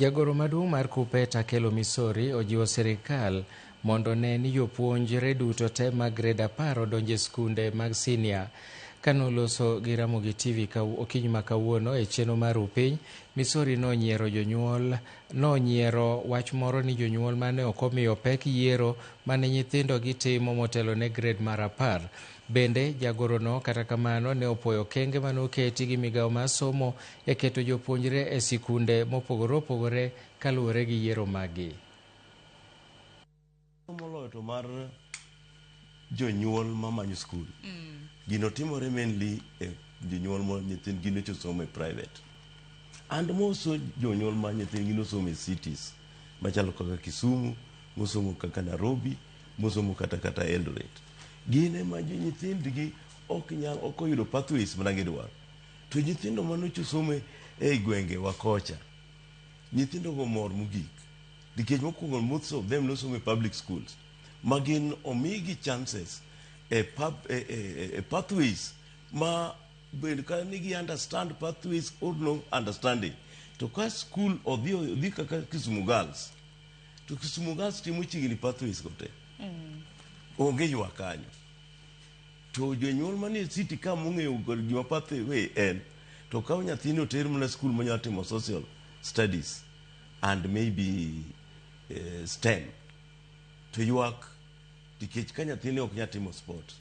Jagoro maduong' mar KUPPET Akelo Misori ojiwo sirikal mondo one ni jopuonjre duto te mag grade 10 odonjo e skunde mag sinia. Kanoloso gi Ramogi TV okinyi ma kawuono e chenro mar Upiny, Misori nonyiero jonyuol nonyiero wach moro ni jonyuol mane ok omiyo pek yiero mane nyithindo gitimo motelo ne grade mar 10. Bende jagorono kata kamano ne opuoyo okenge mane oketi gi migawo mar somo e keto jopuonjre e sikunde mopogore opogore kaluwore gi yiero maggi. Moloyo to mar jonyuol mamanyo skul. Gino timore mainly e jonyuol ma nyithindgi nyocha osomo e private. And moso jonyuol ma nyithindgi nosomo e cities machalo kaka Kisumu, mosomo kaka Nairobi, mosomo kata Eldoret. Gin ema jo nyithindgi ok nyal ok oyudo pathways mana gidwaro. To nyithindo manocha osomo e gwenge wa kocha, nyithindo go mor mogik. Nikech mokwongo most of them nosomo e public schools ma gin omigi chances e, pub, e, e, e pathways ma bed ka nigi understand pathways or no understanding. To ka school odhi kaka Kisumu Girls, to Kisumu Girls timo chiegni pathways go te. Onge ywak kanyo. To jonyuol manie city ka mong'eyo gima pathway en, to kaw nyathini oter mana school manyalo timo social studies and maybe STEM, to ywak nikech ka nyathini ok nyal timo sport.